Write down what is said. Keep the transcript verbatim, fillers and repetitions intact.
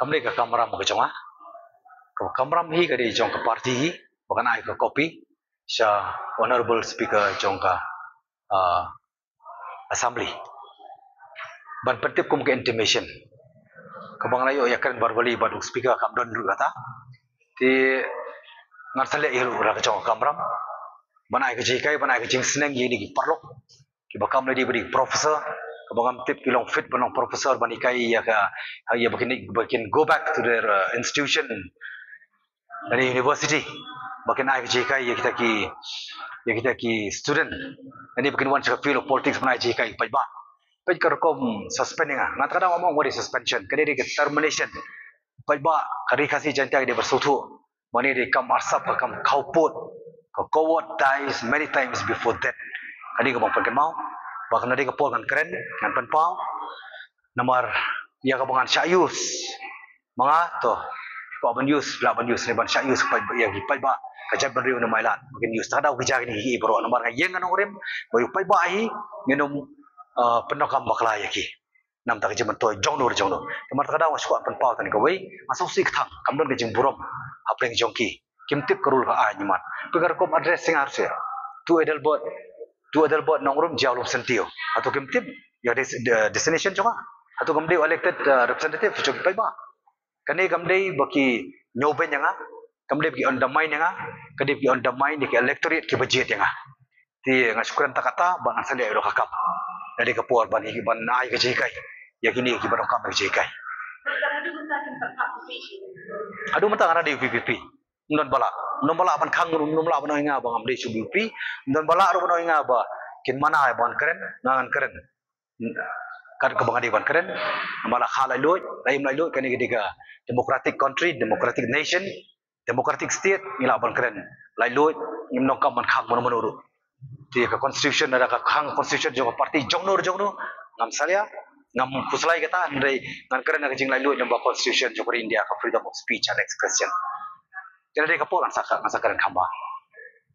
Kam dei ka kamram ka jong nga. Ka kamram hi ka dei jong ka party hi, ba kan ai ka copy sha Honorable Speaker jong ka, ah, Assembly. Ban pyntip kum ka intimation. Kaba nga la ïoh ïakren verbally bad u Speaker kam don ruh kata. Te ngan sa leh ïa ruh la ka jong ka kamram. Ban ai ka jinghikai, ban ai ka jingsneng ïa kine ki paralok kiba kam lei dei ba dei professor, kaba ngam tip ki long fit ban long professor ban hikai ïa ka, ïa ba kin, ba kin go back to their, uh, institution, lane university, ba kin ai ka jinghikai ïa kita ki, ïa kita ki student, lane ba kin wan sha ka field of politics ban ai jinghikai paidbah. Peit ka rukom suspend ïa nga, nga ta ka daw nga ong ba dei suspension, ka dei ka termination. Paidbah, ka Ri Khasi Jaiñtia ka dei ba sngewthuh. Mane dei kam arsap, ka kam khawpud, ka coward dies many times before death. Ka dei kaba pynkynmaw. Ba ka na dei ka por ngan kren, ngan pynpaw. Namar ïa kaba ngan shah use, ma nga to, kwah ban use, lah ban use, ne ban shah use paidbah, ïa ki paidbah ka jaitbynriew ne mailan ba kin use. Ta ka daw ki jia kine ki baroh, namar nga ïeng ngan ong rim ba ïa u paidbah hi ngin ym, uh, pyndonkam bakla ïa ki. Namar ta ka jingmyntoi jong no jong no. Namar ta ka daw nga shu kwah pynpaw tang kawei, nga sngewsih kthang, kam don ka jingburom hapdeng jong ki. Kim tip ka rule ka aiñ man. Phi ka rukom address sing ar se. Tu Adelbert, tu Adelbert Nongrum Jia Lum Sentio. Hato kim tip ïa des-, de-, destination jong nga? Hato kam dei elected, uh, representative jong ki paidbah? Kane kam dei ba ki ñiewbeiñ ïa nga, kam dei ba ki undermine ïa nga, ka dei ba ki undermine ïa ki electorate kiba jied ïa nga. Te nga shu kren ta kata ba ngan sa leh ïa ka kam. Ka dei ka por ban, ban ai ka jinghikai ïa kine kiba donkam ka jinghikai. Haduh mynta nga dei U P P P. Ym don ba lah, ym don ba lah ban khang, ym don ba lah ban ong ïa nga ba ngam dei shu U P P P. Ym don ba lah ruh ban ong ïa nga ba kin mana ban kren, nga ngan kren. Kat kaba nga dei ban kren, namar la kha laitluid, la im laitluid, kane ka dei ka democratic country, democratic nation, democratic state, ngi lah ban kren laitluid, ngim donkam ban khang mano mano ruh. Te ka constitution, lada ka khang constitution jong ka party jong no jong no, ngam salia, ngam khuslai kata, hynrei ngan kren ha ka jinglaitluid namar constitution jong ka India ka freedom of speech and expression. Te lada dei ka por ngan sa, ngan sa kren kham bha.